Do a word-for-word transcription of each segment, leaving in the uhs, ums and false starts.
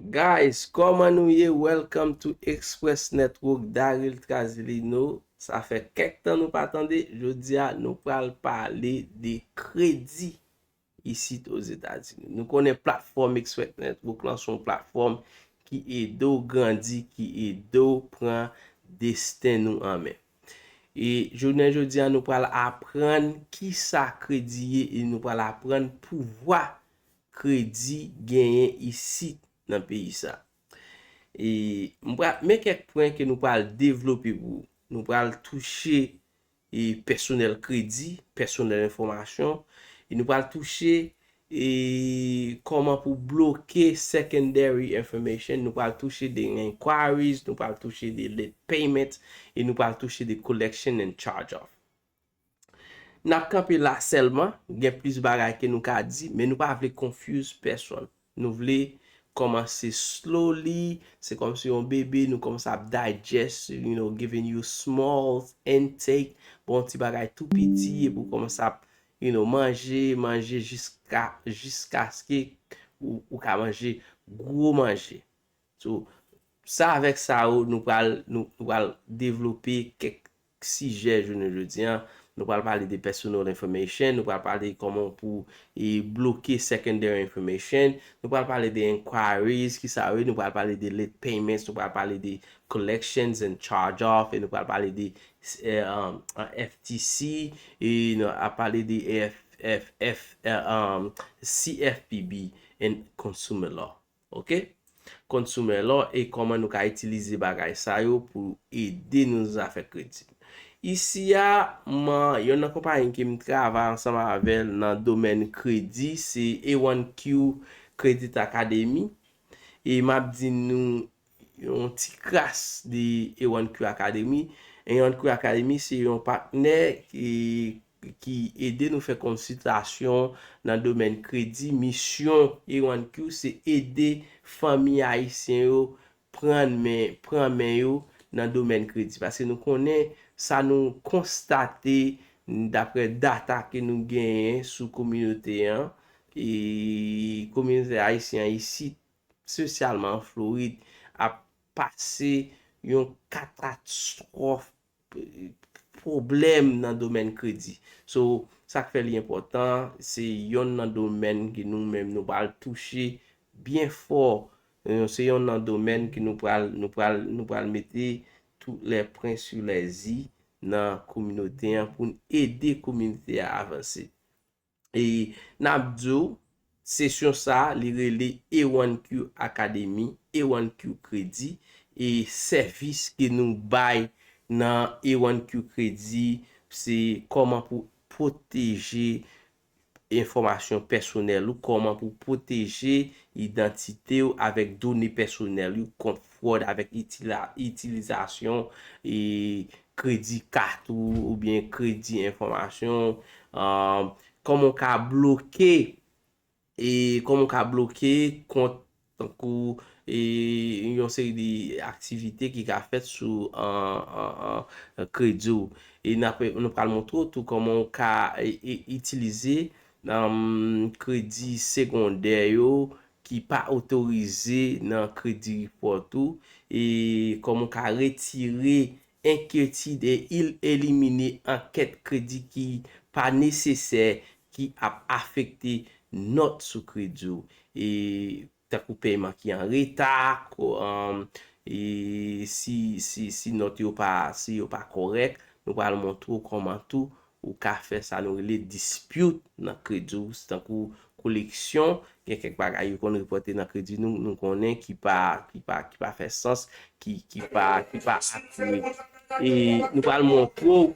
Guys, kòman nou ye? Welcome to Express Network, Daryl Trazilino. Sa fè kèk tan nou pa tande. Jodi a, nou pral pale de kredi isit Ozetazini. Nou konnen platfòm Express Network lan se yon platfòm ki ede w grandi, ki ede w pran desten nou an men. E jounen jodi a, nou pral aprann kisa kredi ye e nou pral aprann pouvwa kredi genyen isit nan peyi sa. E m pral, men kèk pwen ke nou pral devlope pou nou. Nou pral touche e pèsonèl kredi, pèsonèl enfòmasyon, e nou pral touche e kòman pou bloke secondary information, nou pral touche de inquiries, nou pral touche de late payment, e nou pral touche de collection and charge off. N ap kanpe la sèlman, gen plis bagay ke nou ka di, men nou pa vle confuse pèsonn. Nou vle kòmanse slowly, se kòmsi yon bebe, nou kòmanse ap digest, you know, giving you small intake, bon ti bagay tou piti, epi w kòmanse ap, you know, manje, manje jiska, jiskaske ou, ou ka manje gwo manje. So, sa avèk sa yo, nou pral, nou, nou pral devlope kèk sijè jounen jodi a. Nou pral pale de personal information, nou pral pale kòman pou e bloke secondary information, nou pral pale de inquiries, ki sa yo ye, nou pral pale de late payments, nou pral pale de collections and charge off, e nou pral pale de eh, um, F T C, e nou ap pale de F, F, F, eh, um, C F P B and consumer law. Ok? Consumer law e kòman nou ka itilize bagay sa yo pou ede nou nan zafè kredi. Isi a, m, yonn nan konpayi ke m travay ansanm avè l nan domèn kredi, se A one Q Credit Academy. E m ap di nou yon ti kras de A one Q Academy. A one Q Academy se yon patnè ki, ki ede nou fè konsiltasyon nan domèn kredi. Misyon A one Q se ede fanmi ayisyen yo pran men, pran men yo nan domèn kredi. Paske nou konnen sa nou konstate daprè data ke nou genyen sou kominote an, e kominote ayisyen an isit, espesyalman an Florid, ap pase yon katastwòf, pwoblèm nan domèn kredi. So, sa k fè li enpòtan, se yonn nan domèn ke nou menm nou pral touche byen fò. Euh, se yonn nan domèn ke nou pral, nou pral, nou pral mete tout les points sur les i nan kominote an pou n ede kominote a avanse. E n ap di w, sesyon sa a, li rele A one Q Academy, A one Q Kredi, e sèvis ke nou bay nan A one Q Kredi, se kòman pou pwoteje enfòmasyon pèsonèl ou, kòman pou pwoteje idantite w avèk done pèsonèl ou kont fwòd avèk itila-, itilizasyon e kredi kat ou oubyen kredi enfòmasyon, um, kòman w ka bloke, e kòman w ka bloke kont tankou e yon seri de aktivite ki ka fèt sou an, an, an, kredi w. E n ap, nou pral montre w tou kòman w ka e, e, itilize, um, kredi segondè yo ki pa otorize nan kredi report ou, e kòman w ka retire enkyetid e il-, elimine ankèt kredi ki pa nesesè, ki ap afekte nòt sou kredi w. E tankou pèyman ki an reta, ko-, um, e si, si, si nòt yo pa, si yo pa kòrèk, nou pral montre w kòman tou ou ka fè sa nou rele dispute nan kredi w, tankou koleksyon, gen kèk bagay yo konn repòte nan kredi nou, nou konnen ki pa, ki pa, ki pa fè sans, ki, ki pa, ki pa akire. E nou pral montre w,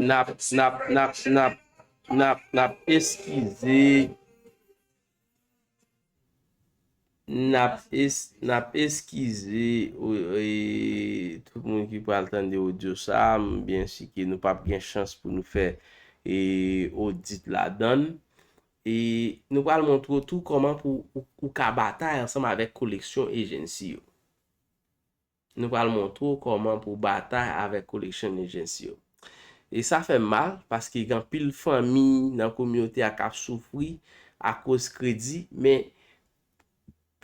n ap, n ap, n ap, n ap, n ap, n ap eskize, n ap es-, n ap eskize, o, e, tout moun ki pral tande odyo sa, m byen si ke nou p ap gen chans pou nou fè, e, odit ladan l. E nou pral montre w tou kòman pou ou, ou ka batay ansanm avèk collection agency yo. Nou pral montre w kòman pou batay avèk collection agency yo. E sa fè m mal, paske gen anpil fanmi nan kominote a k ap soufri akoz kredi, men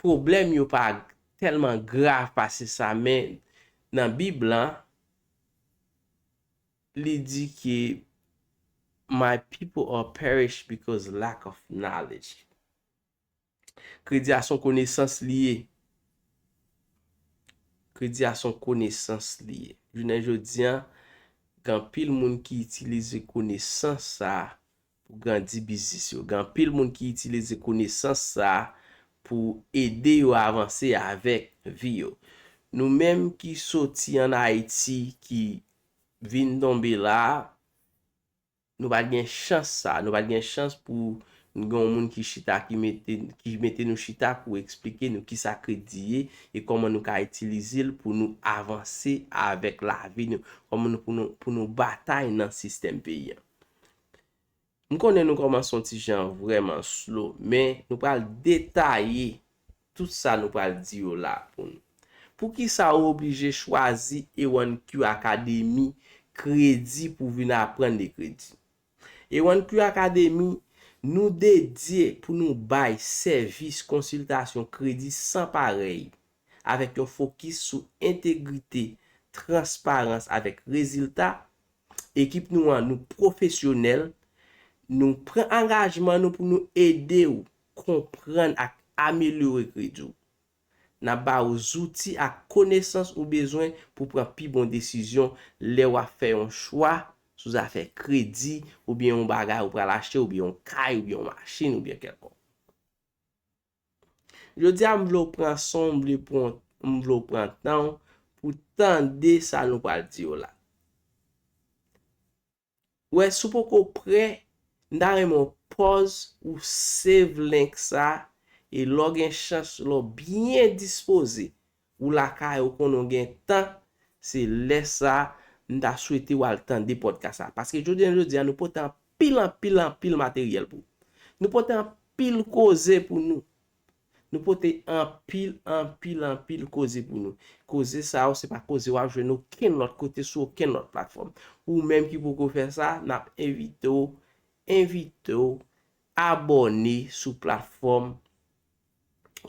pwoblèm yo pa tèlman grav pase sa, men nan Bib lan, li di ke "My people are perish because lack of knowledge." Kredi a se yon konesans li ye. Kredi a se yon konesans li ye. Jounen jodi a, gen anpil moun ki itilize konesans sa a pou grandi biznis yo. Gen anpil moun ki itilize konesans sa a pou ede yo avanse avèk vi yo. Nou menm ki soti ann Ayiti, ki vin tonbe la a, nou pa t gen chans sa, nou pa t gen chans pou nou gen yon moun ki chita, ki mete, ki mete nou chita pou eksplike nou kisa kredi ye e kòman nou ka itilize l pou nou avanse avèk lavi nou, kòman nou, pou nou, pou nou batay nan sistèm peyi a. M konnen nou kòmanse yon ti jan vrèman slow, men nou pral detaye tout sa nou pral di yo la pou nou. Poukisa ou oblije chwazi A one Q Academy kredi pou vin aprann de kredi? A one Q Academy, nou dedye pou nou bay sèvis konsiltasyon kredi san parèy, avèk yon fokis sou entegrite, transparans avèk rezilta. Ekip nou an, nou pwofesyonèl, nou pran angajman nou pou nou ede w konprann ak amelyore kredi w. N ap ba w zouti ak konesans ou bezwen pou pran pi bon desizyon lè w ap fè yon chwa sou zafè kredi oubyen yon bagay ou pral achte oubyen yon kay oubyen yon machin oubyen kèlkonk. Jodi a, m vle w pran son, m vle pran, m vle w pran tan w pou tande sa nou pral di yo la. Wè, si w poko prè, m ta renmen w pòz, ou save link sa, e lè w gen chans, lè w byen dispoze, ou lakay ou, konnen w gen tan, se lè sa, m ta swete w al tande podcast sa. Paske jodi a, jodi a, nou pote anpil, anpil, anpil materyèl pou ou. Nou pote anpil koze pou nou. Nou pote anpil, anpil, anpil koze pou nou. Koze sa yo, se pa koze w ap jwenn okenn lòt kote sou okenn lòt platfòm. Ou menm ki poko fè sa, n ap envite w, envite w abòne sou platfòm,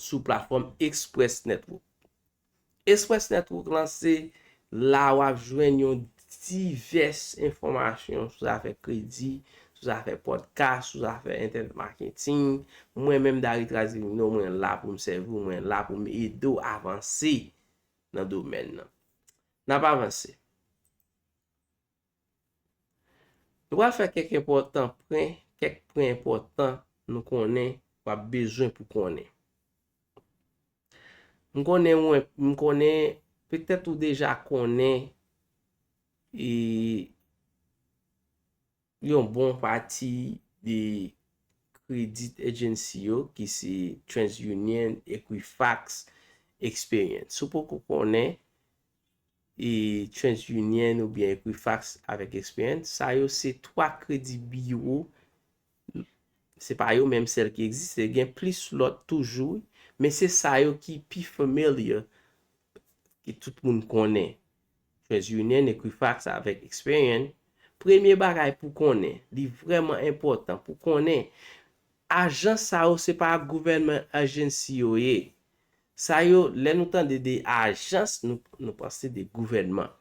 sou platfòm Express Network. Express Network lan se la w ap jwenn yon divès enfòmasyon sou zafè kredi, sou zafè podcast, sou zafè internet marketing. Mwen menm, Dary Trazivino, mwen la pou m sèvi w, mwen la pou m ede w avanse nan domèn nan. N ap avanse. Nou pral fè kèk enpòtan pwen, kèk pwen enpòtan nou konnen w ap bezwen pou konnen. M konnen, mwen, m konnen, petèt ou deja konnen, e, yon bon pati de credit agency yo, ki se TransUnion, Equifax, Experian. Si w poko konnen, e, TransUnion oubyen Equifax avèk Experian, sa yo se twa kredi biwo, se pa yo menm sèl ki egziste, gen plis lòt toujou, men se sa yo ki pi familiar, ki tout moun konnen. TransUnion, Equifax avèk Experian, premye bagay pou konnen, li vrèman enpòtan pou konnen, ajans sa yo se pa gouvènman agency yo ye. Sa yo, lè nou tande de ajans, nou, nou panse de gouvènman.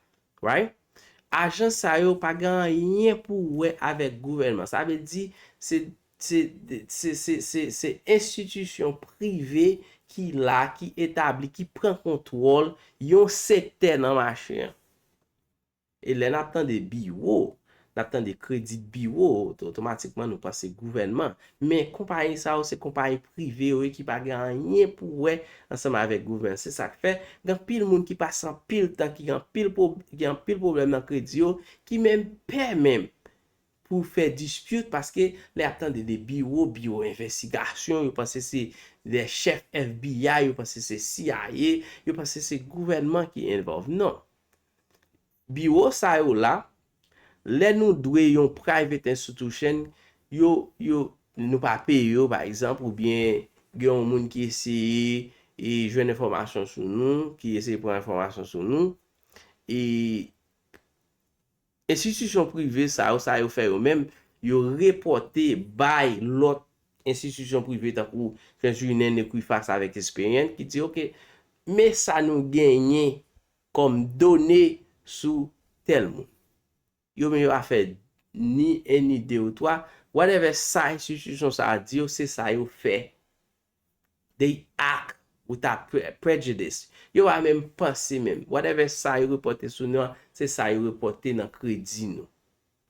Right? Ajans sa yo pa gen anyen pou wè avèk gouvènman. Sa vle di, se, se, se, se, se, se enstitisyon prive ki la, ki etabli, ki pran kontwòl yon sektè nan mache an. E lè n ap tande biwo, n ap tande credit bureau, otomatikman nou panse gouvènman. Men konpayi sa yo se konpayi prive yo ye ki pa gen anyen pou wè ansanm avèk gouvènman. Se sa k fè, gen anpil moun ki pase anpil tan, ki gen anpil pwo-, gen anpil pwoblèm nan kredi yo, ki menm pè menm pou fè dispute, paske lè y ap tande de biwo, biwo envestigasyon, yo panse se de chèf F B I, yo panse se C I A, yo panse se gouvènman ki involve. Non. Biwo sa yo la, lè nou dwe yon private institution, yo, yo, nou pa peye yo, pa egzanp, oubyen gen yon moun ki eseye, e, jwenn enfòmasyon sou nou, ki eseye pran enfòmasyon sou nou, e enstitisyon prive sa yo, sa yo fè yo menm, yo repòte bay lòt enstitisyon prive tankou TransUnion, Equifax avèk Experian ki di, "Ok, men sa nou genyen kòm done sou tèl moun." Yo menm yo pa fè ni en ni de ou twa. Whatever sa enstitisyon sa a di yo, se sa yo fè. They act without pre- prejudice. Yo pa menm panse menm. Whatever sa yo repòte sou nou an, se sa yo repòte nan kredi nou.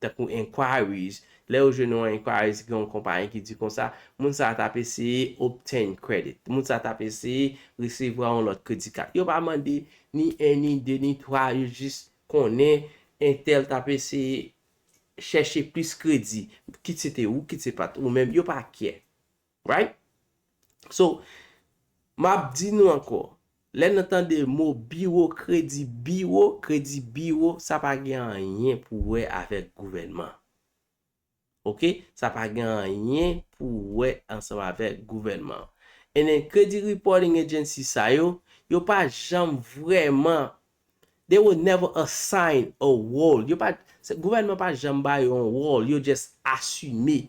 Tankou inquiries, lè yo jwenn yon inquiries, gen yon konpayi ki di konsa, moun sa a t ap eseye obtain credit. Moun sa a t ap eseye resevwa yon lòt kredi kat. Yo pa mande ni en, ni de, ni twa, yo jis konnen entèl t ap eseye chèche plis kredi. Kit se te ou, kit se pa t ou menm, yo pa care. Right? So, m ap di nou ankò, lè n tande mo biwo, kredi biwo, kredi biwo, sa pa gen anyen pou wè avèk gouvènman. Ok? Sa pa gen anyen pou wè ansanm avèk gouvènman. And then credit reporting agency sa yo, yo pa janm vrèman, they will never assign a role. Yo pa, se- gouvènman pa janm ba yo yon role, yo just asime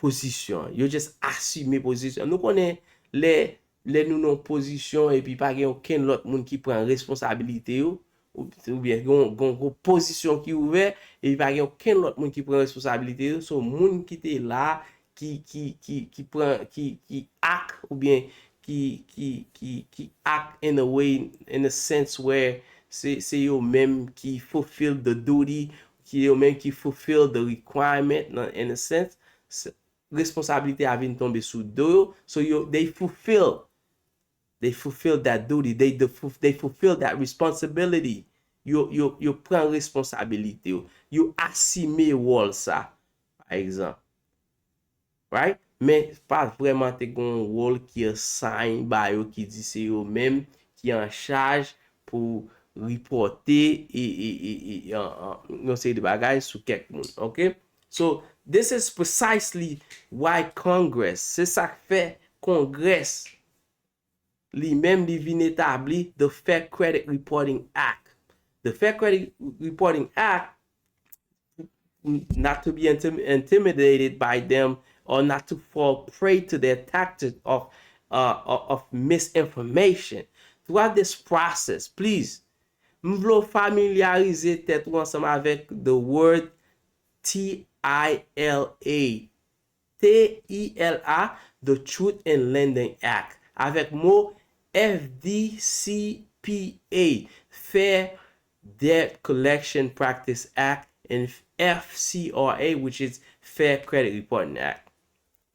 pozisyon. Yo just asime pozisyon. Nou konnen lè, lè nou nan yon pozisyon epi pa gen okenn lòt moun ki pran responsabilite yo, ou, oubyen gen, gen, gen pozisyon ki ouvè, epi pa gen okenn lòt moun ki pran responsabilite yo, so moun ki te la, ki, ki, ki, ki pran, ki, ki act, oubyen ki, ki, ki, ki act in a way, in a sense where se, se yo menm ki fulfill the duty, ki yo menm ki fulfill the requirement, nan, in a sense, se, responsablite a vin tonbe sou do yo, so yo, they fulfill, they fulfill that duty, they, they, fu- they fulfill that responsibility, yo, yo, yo pran responsabilite yo, yo asime wòl sa, pa egzanp. Right? Men pa vrèman te gen yon wòl ki assign ba yo ki di se yo menm ki an chaj pou repòte e, e, e, e, an, an, yon seri de bagay sou kèk moun. Ok? So, this is precisely why Congress, se sa k fè Congress li menm li vin etabli the Fair Credit Reporting Act. The Fair Credit Reporting Act, not to be intim- intimidated by them or not to fall prey to their tactic of, uh, of, of misinformation. Throughout this process, please, m vle w familyarize tèt ou ansanm avèk the word T I L A. T I L A, the Truth in Lending Act, avèk mo F D C P A, Fair Debt Collection Practice Act, and F C R A, which is Fair Credit Reporting Act.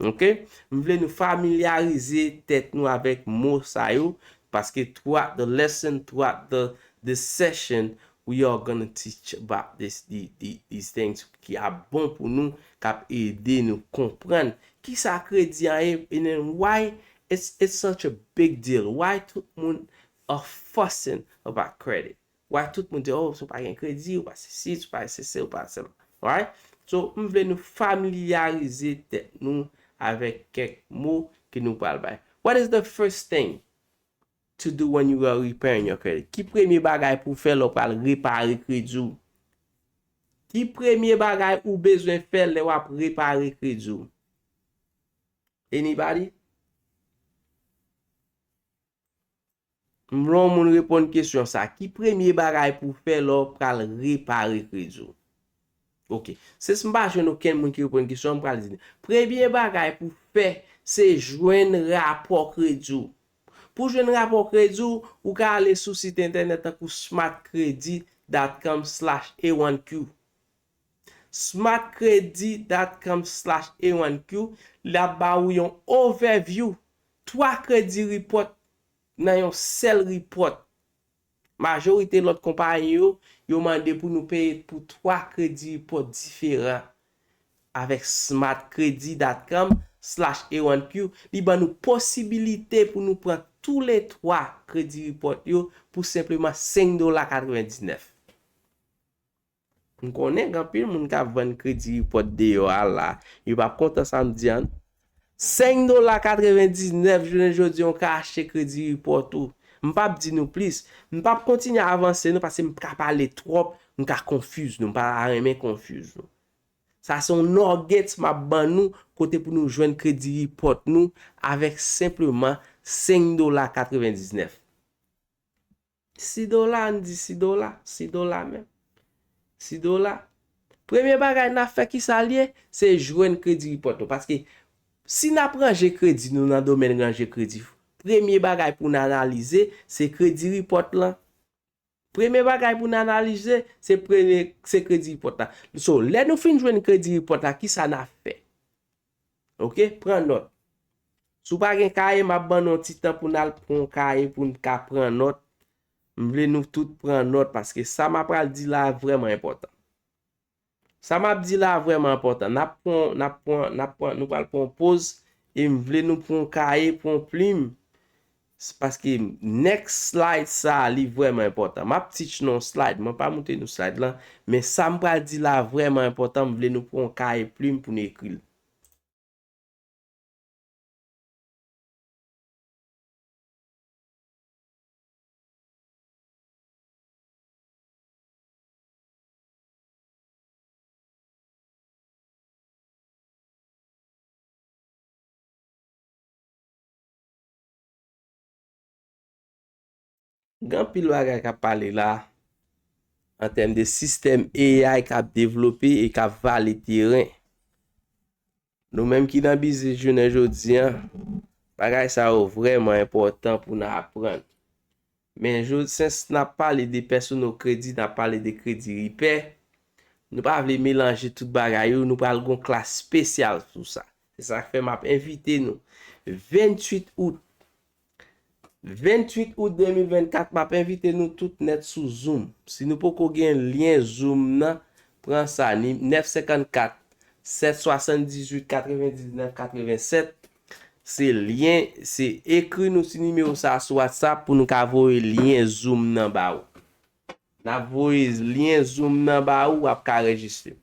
Ok? M vle nou familyarize tèt nou avèk mo sa yo, paske throughout the lesson, throughout the, the session, we are gonna teach about this, the, the, these things ki ap bon pou nou, k ap ede nou konprann kisa kredi an ye, and then why it's, it's such a big deal. Why tout moun are fussing about credit? Why tout moun di, "Oh, si w pa gen kredi, ou pa sesi, si w pa sesi, ou pa sela." Right? So, m vle nou familyarize tèt nou avèk kèk mo ke nou pral bay. What is the first thing to do when you are repairing your credit? Ki premye bagay pou w fè lè w pral repare kredi w? Ki premye bagay ou bezwen fè lè w ap repare kredi w? Anybody? M vle yon moun reponn kesyon sa. Ki premye bagay pou w fè lè w pral repare kredi w? Ok. Since m pa jwenn okenn moun ki reponn kesyon an, m pral di nou. Premye bagay pou w fè, se jwenn rapò kredi w. Pou w jwenn rapò kredi w, ou ka ale sou sit entènèt tankou smart credit dot com slash A one Q. Smart credit dot com slash A one Q, l ap ba ou yon overview, twa credit report nan yon sèl report. Majorite lòt konpayi yo, yo mande pou nou peye pou twa credit report diferan. Avèk smart credit dot com slash A one Q, li ban nou posibilite pou nou pran toulètwa credit report yo pou senpleman senk dola katrevendiznèf. M konnen gen anpil moun k ap vann credit report deyò a la. Yo p ap kontan sa m di a non. Senk dola katrevendiznèf, jounen jodi a, w ka achte credit report ou. M p ap di nou plis. M p ap kontinye avanse non, paske m ka pale twòp, m ka confuse nou. M pa renmen confuse nou. Sa se yon nuggets m ap ban nou kote pou nou jwenn kredi report nou avèk senpleman senk dola katrevendiznèf. Sis dola, n di sis dola, sis dola menm. Sis dola. Premye bagay n ap fè, ki sa l ye? Se jwenn kredi report nou. Paske si n ap ranje kredi nou nan domèn ranje kredi, premye bagay pou n analize, se kredi report lan. Premye bagay pou n analize, se premye, se kredi report la. So, lè nou fin jwenn kredi report la, ki sa n ap fè? Oke, pran nòt. Si w pa gen kaye, m ap ban nou yon ti tan pou n al pran yon kaye pou n ka pran nòt. M vle nou tout pran nòt paske sa m ap pral di la vrèman enpòtan. Sa m ap di la vrèman enpòtan. N ap pran, n ap pran, n ap pran, nou pral pran yon poz e m vle nou pran yon kaye, pran yon plim. S-, paske next slide sa, li vrèman enpòtan. M ap teach nou yon slide. Mwen pa montre nou slide lan, men sa m pral di la vrèman enpòtan. M vle nou pran yon kaye, plim pou nou ekri l. Gen anpil bagay k ap pale la, an tèm de sistèm A I k ap devlope e k ap vale teren. Nou menm ki nan biznis jounen jodi a, bagay sa yo vrèman enpòtan pou n aprann. Men jodi, sens n ap pale de pèsonèl kredi, n ap pale de kredi ripè. Nou pa vle melanje tout bagay yo, nou pral gon klas espesyal sou sa. Se sa k fè m ap envite nou. Venntuit out, venntuit out de mil vennkat, m ap envite nou tout nèt sou Zoom. Si nou poko gen lyen Zoom nan, pran sa, ni nèf senkannkat, sèt swasanndizuit, katrevendiznèf, katrevensèt. Se lyen, se ekri nou sou nimewo sa a sou WhatsApp pou nou ka voye lyen Zoom nan ba ou. N ap voye lyen Zoom nan ba ou, w ap ka rejistre.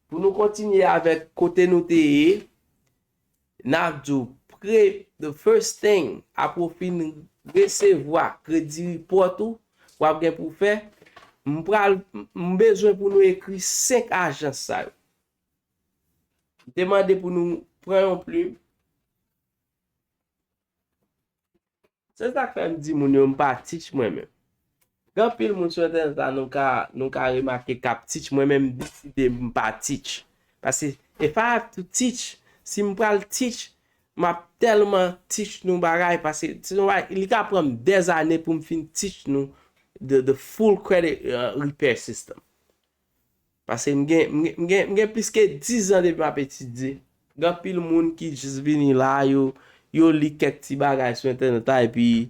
Pou nou kontinye avèk kote nou te ye, n ap di w, pre-, the first thing, apre w fin resevwa kredi report ou, w ap gen pou fè, m pral, m bezwen pou nou ekri senk ajans sa yo. M te mande pou nou pran yon plim. Se sa k fè m di moun yo, m pa teach mwen menm. Gen anpil moun sou entènèt la, nou ka, nou ka remake k ap teach, mwen menm m deside m pa teach. Paske if I have to teach, si m pral teach, m ap tèlman teach nou bagay, paske se yon bagay, li ka pran m dèzane pou m fin teach nou the, the full credit, uh, repair system. Paske m gen, m gen, m gen, m gen plis ke diz an depi m ap etidye. Gen anpil moun ki jis vini la, yo, yo li kèk ti bagay sou entènèt la, epi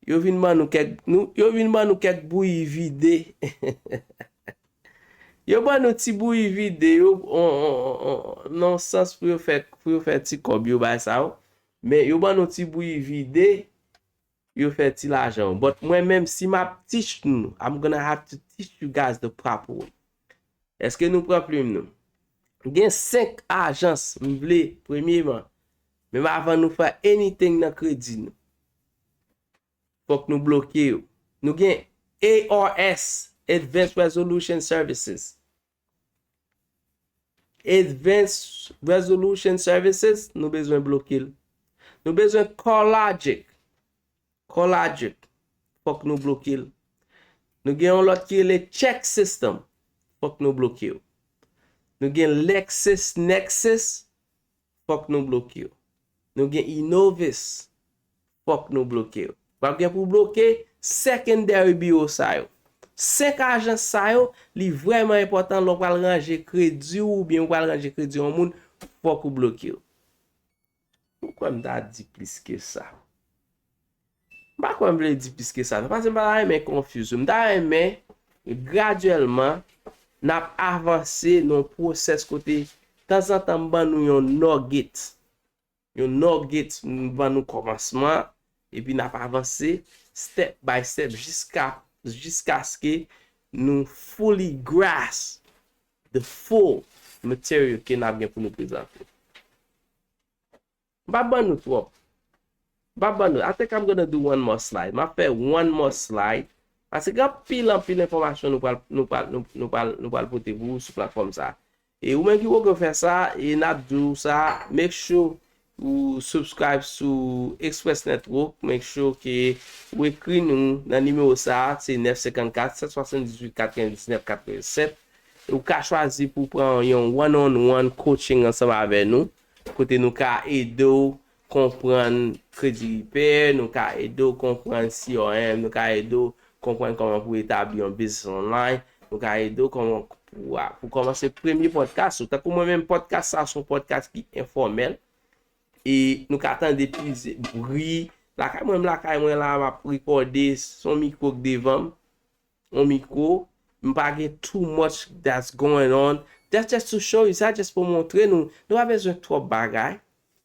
yo vin ban nou kèk, nou, yo vin ban nou kèk bouyi vide. Yo ban nou ti bouyi vide, yo, on, on, on, on, nan sans pou yo fè, pou yo fè ti kòb yo bay sa yo. Men yo ban nou ti bouyi vide, yo fè ti lajan. But mwen menm, si m ap teach nou, I'm gonna have to teach you guys the proper way. Èske nou pran plim nou? Gen senk ajans m vle, premyeman, menm avan nou fè anything nan kredi nou, fòk nou bloke yo. Nou gen A R S, Advanced Resolution Services. Advanced Resolution Services, nou bezwen bloke l. Nou bezwen CoreLogic. CoreLogic, fòk nou bloke l. Nou gen yon lòt ki rele Check System, fòk nou bloke yo. Nou gen LexisNexis, fòk nou bloke yo. Nou gen Innovus, fòk nou bloke yo. W ap gen pou bloke secondary bureau sa yo. Senk ajans sa yo, li vrèman enpòtan lè w pral ranje kredi w oubyen w pral ranje kredi yon moun, fòk ou bloke yo. Ou kwè m ta di plis ke sa? M pa kwè m vle di plis ke sa, paske m pa ta renmen confuse ou. M ta renmen, gradyèlman, n ap avanse nan yon pwosès kote, tanzantan, m ban nou yon nugget. Yon nugget, m ban nou kòmansman, epi n ap avanse step by step jiska, jiskaske nou fully grasp the full material ke n ap gen pou nou prezante. M p ap ban nou twòp. M p ap ban nou. I think I'm gonna do one more slide. M ap fè one more slide. Paske gen anpil, anpil enfòmasyon nou pral, nou pral, nou, nou pral, nou pral pote pou ou sou platfòm sa. E ou menm ki poko fè sa, e n ap di w sa, make sure ou subscribe sou Express Network, make sure ke ou ekri nou nan nimewo sa, se nèf senkannkat, sèt swasanndizuit, katrevendiznèf, katrevennsèt. E ou ka chwazi pou pran yon one on one coaching ansanm avè nou, kote nou ka ede w konprann Kredi Repair, nou ka ede w konprann C R M, nou ka ede w konprann kòman pou etabli yon business online, nou ka ede w kòman pou, pou kòmanse premye podcast ou. Tankou mwen menm, podcast sa se yon podcast ki enfòmèl. E nou ka tande plizyè bri. Lakay mwen, m lakay mwen la, m ap rekòde, se yon mikwo k devan m, yon mikwo. M pa gen too much that's going on. That's just to show you, sa just pou montre nou. Nou pa bezwen twòp bagay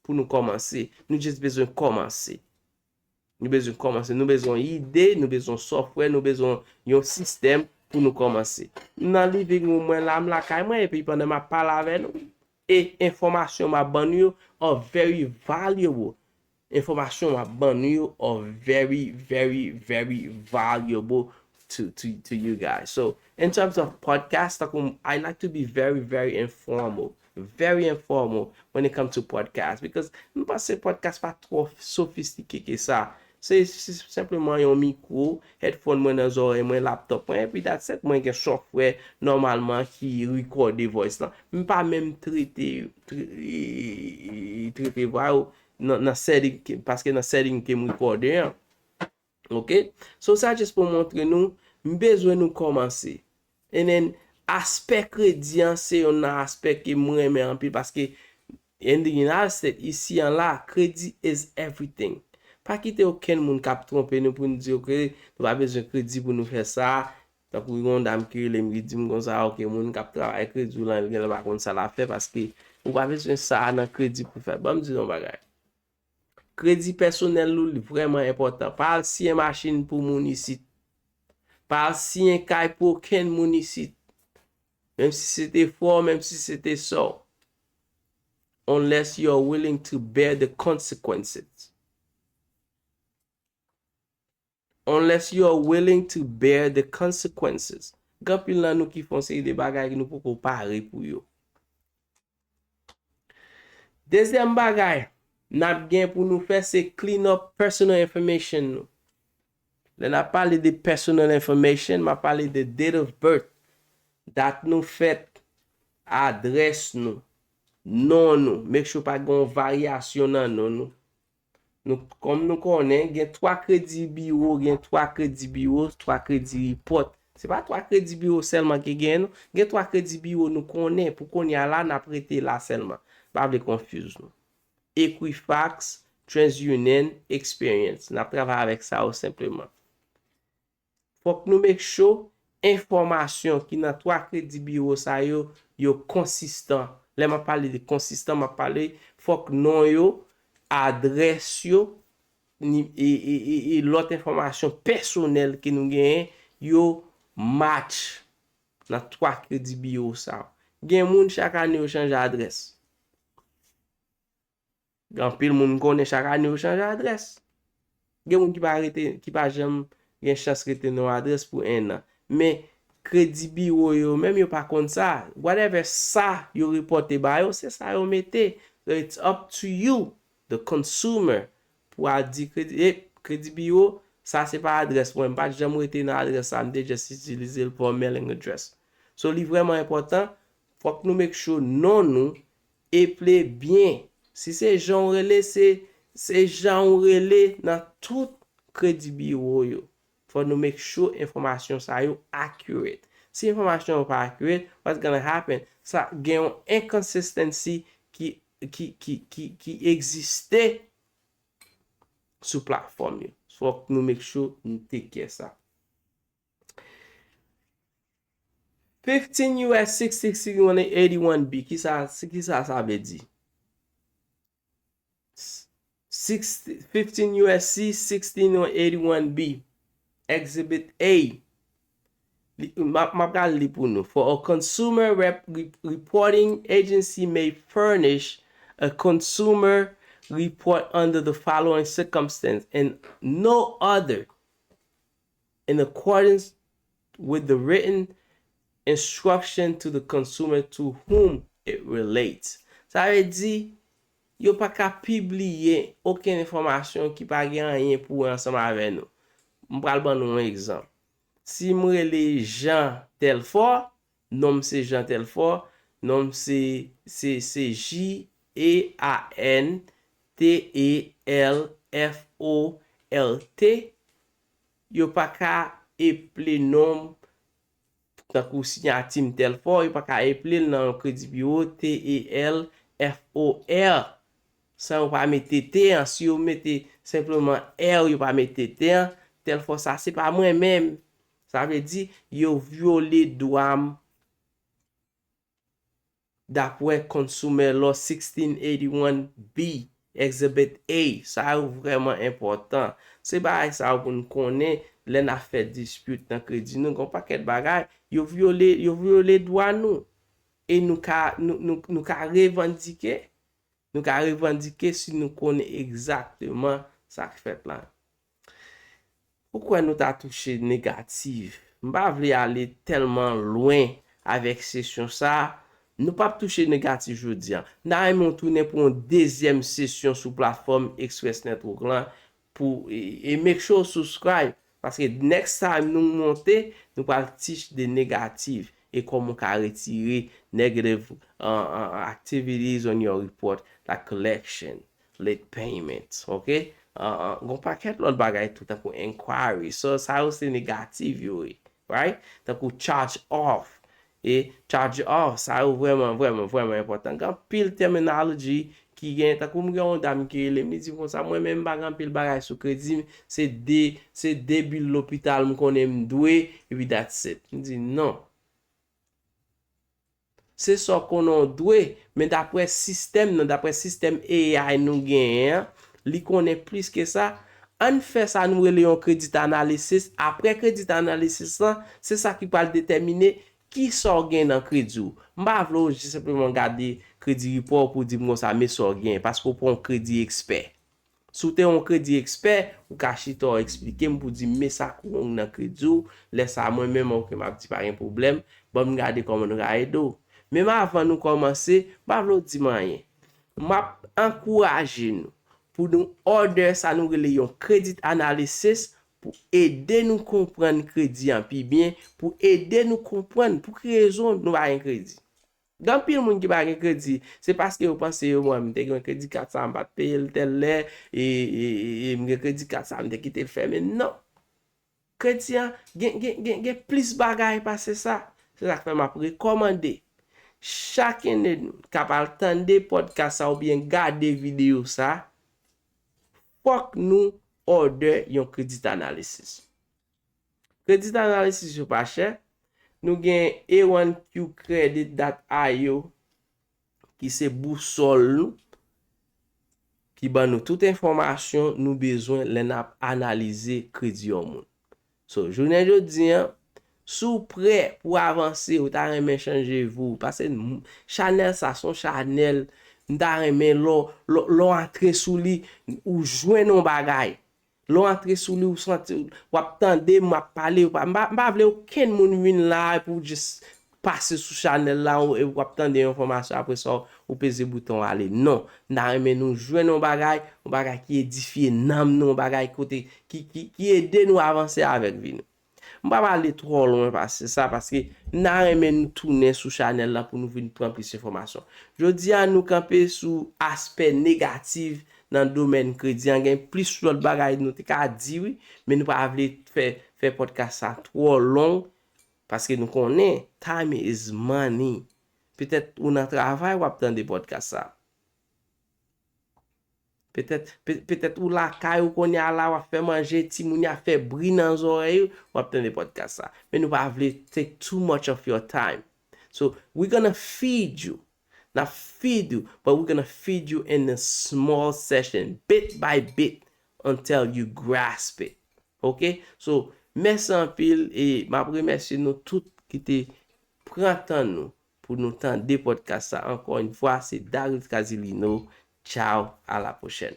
pou nou kòmanse. Nou just bezwen kòmanse. Nou bezwen kòmanse. Nou bezwen ide, nou bezwen software, nou bezwen yon sistèm pou nou kòmanse. M nan living room mwen la, m lakay mwen, epi pandan m ap pale avè nou, e enfòmasyon m ap ban nou yo are very valuable. Enfòmasyon m ap ban nou yo are very, very, very valuable to, to, to you guys. So, in terms of podcast, tankou m, I like to be very, very informal. Very informal when it comes to podcast. Because m panse podcast pa twò sofistike ke sa. Se, se senpleman yon mikwo, headphone mwen nan zòrèy mwen, laptop mwen, epi that's it. Mwen gen software nòmalman ki rekòde voice lan. M pa menm trete, tre-, e, e, e, trete vwa yo nan, nan setting ke, paske nan setting ke m rekòde an. Ok? So sa just pou montre nou, m bezwen nou kòmanse. And then, aspè kredi an se youn nan aspè ke m renmen anpil paske in the United States, isi an la, kredi is everything. Pa kite okenn moun k ap twonpe nou pou n di, ok, nou pa bezwen kredi pou nou fè sa. Tankou yon dam ki rele m, ki di m konsa, ok, moun k ap travay kredi w lan, li genlè pa konn sa l ap fè paske ou pa bezwen sa nan kredi pou fè. Ban m di nou yon bagay. Kredi pèsonèl ou li vrèman enpòtan. Pa al siyen machin pou moun isit. Pa al siyen kay pou okenn moun isit. Menm si se te frè w, menm si se te sè w. Unless you are willing to bear the consequences. Unless you are willing to bear the consequences. Gen anpil nan nou ki fè yon seri de bagay ki nou poko pare pou yo. Dezyèm bagay n ap gen pou nou fè se clean up personal information nou. Lè n ap pale de personal information, m ap pale de date of birth, dat nou fèt, adrès nou, non nou. Make sure pa gen yon varyasyon nan non nou. Nou, kòm nou konnen, gen twa kredi biwo, gen twa kredi biwo, twa kredi report. Se pa twa kredi biwo sèlman ki gen, non. Gen twa kredi biwo nou konnen. Pou kounye a la, n ap rete la sèlman. M pa vle confuse nou. Equifax, TransUnion, Experian. N ap travay avèk sa yo senpleman. Fòk nou make sure enfòmasyon ki nan twa kredi biwo sa yo, yo konsistan. Lè m ap pale de konsistan, m ap pale fòk non yo, adrès yo, ni, e, e, e, e lòt enfòmasyon pèsonèl ke nou genyen, yo match nan twa kredi biwo sa yo. Gen moun chak ane yo chanje adrès. Gen anpil moun m konnen chak ane yo chanje adrès. Gen moun ki pa rete, ki pa janm gen chans rete nan yon adrès pou en an. Men kredi biwo yo menm yo pa konn sa. Whatever sa yo repòte ba yo, se sa yo mete. So it's up to you, the consumer, pou al di kredi, e, kredi biwo, sa se pa adrès mwen. M pa t janm rete nan adrès sa, m te just itilize l for mailing address. So li vrèman enpòtan, fòk nou make sure non nou eple byen. Si se Jean w rele, se, se Jean w rele nan tout kredi biwo yo. Fò nou make sure enfòmasyon sa yo accurate. Si enfòmasyon yo pa accurate, what's gonna happen? Sa gen yon inconsistency ki, ki, ki, ki, ki egziste sou platfòm yo. Fòk nou make sure nou take care sa. Fifteen U S sixty sixty-one eighty-one B, kisa, kisa sa vle di? Sixty, fifteen U S C sixteen eighty-one B, Exhibit A. Li, m ap, m ap pral li pou nou. For a consumer rep, re, reporting agency may furnish a consumer report under the following circumstance and no other, in accordance with the written Instruction to the consumer to whom it relates. Sa vle di, yo pa ka pibliye okenn enfòmasyon ki pa gen anyen pou wè ansanm avè nou. M pral ban nou yon egzanp. Si m rele Jean Telfort, non m se Jean Telfort, non m se, se, se J E A N T E L F O R T, yo pa ka eple non m tankou siyati m Telfort, yo pa ka eple l nan yon kredi biwo T E L F O R. San yo pa mete T an, si yo mete senpleman R, yo pa mete T an, Telfort sa se pa mwen menm. Sa vle di, yo vyole dwa m dapre Consumer Law sixteen eighty-one B, Exhibit A. Sa yo vrèman enpòtan. Se bagay sa yo pou n konnen lè n ap fè dispute nan kredi nou. Gen yon pakèt bagay, yo vyole, yo vyole dwa nou. E nou ka, nou, nou, nou ka revandike. Nou ka revandike si nou konnen egzakteman sa k fèt la. Ou kwè nou ta touche negatif? M pa vle ale tèlman lwen avèk sesyon sa a. Nou p ap touche negatif jodi a. N a renmen w tounen pou yon dezyèm sesyon sou platfòm Express Network lan pou, e, e make sure w subscribe. Paske next time nou monte, nou pral teach de negatif e kòman w ka retire negative, uh, uh, activities on your report, like collection, late payments, ok? Uh, uh, gon pakèt lòt bagay tou, tankou inquiry. So, sa yo se negatif yo ye, right? Tankou charge off. E charge off, sa yo vrèman, vrèman, vrèman enpòtan. Gen anpil terminology ki gen, tankou m gen yon dam ki rele m, li di m konsa, mwen menm m pa gen anpil bagay sou kredi m, se de, se de bil lopital m konnen m dwe, epi that's it. M di non. Se sa w konnen w dwe, men daprè sistèm nan, daprè sistèm A I nou genyen an, li konnen plis ke sa. Ann fè sa nou rele yon credit analysis. Apre credit analysis lan, se sa ki pral detèmine ki sa w gen nan kredi w. M pa vle w jis senpleman gade kredi repò w pou w di m konsa, men sa w gen, paske w pa yon kredi ekspè. Si w te yon kredi ekspè, ou ka chita w eksplike m pou di m, men sa k wrong nan kredi w, lè sa a mwen menm, ok, m ap di pa gen pwoblèm, ban m gade kòman nou ka ede w. Menm avan nou kòmanse, m pa vle w di m anyen. M ap ankouraje nou pou nou order sa nou rele yon credit analysis pou ede nou konprann kredi an pi byen, pou ede nou konprann pou ki rezon nou pa gen kredi. Gen anpil moun ki pa gen kredi, se paske yo panse yo, mwen, m te gen kredi kat sa, m pa t peye l tèl lè, e, e, e, e m gen kredi kat sa, m te kite l fèmen. Non. Kredi an gen, gen, gen, gen plis bagay pase sa. Se sa k fè m ap rekòmande chak ene nou k ap al tande podcast sa oubyen gade videyo sa, fòk nou order yon credit analysis. Credit analysis yo pa chè. Nou gen A one Q credit dot I O ki se bousòl nou, ki ban nou tout enfòmasyon nou bezwen lè n ap analize kredi yon moun. So, jounen jodi an, si w prè pou avanse, ou ta renmen chanje vi w, paske chanèl sa se yon chanèl, m ta renmen lè w, lè w, lè w antre sou li, ou jwenn yon bagay. Lè w antre sou li, ou santi, w ap tande m, m ap pale, w pa, m pa, m pa vle okenn moun vin la pou jis pase sou chanèl la, ou, e w ap tande yon enfòmasyon, apre sa, ou peze bouton ale. Non, m ta renmen nou jwenn yon bagay, yon bagay ki edifye nanm nou, yon bagay kote, ki, ki, ki ede nou avanse avèk vi nou. M pa pale twò lwen pase sa, paske m ta renmen nou tounen sou chanèl la pou nou vin pran plis enfòmasyon. Jodi a, nou kanpe sou aspè negatif nan domèn kredi an. Gen plis lòt bagay nou te ka di, wi, men nou pa vle fè, fè podcast sa twò long, paske nou konnen time is money. Petèt ou nan travay, w ap tande podcast sa. Petèt, pe-, petèt ou lakay ou kounye a la, w ap fè manje, timoun yo ap fè bri nan zòrèy ou, w ap tande podcast sa. Men nou pa vle take too much of your time. So, we're gonna feed you. N ap feed you, but we're gonna feed you in a small session, bit by bit, until you grasp it. Ok? So, mèsi anpil, e m ap remèsye nou tout ki te pran tan nou pou nou tande podcast sa. Encore une fois, c'est Darius Casilino. Ciao, à la prochaine.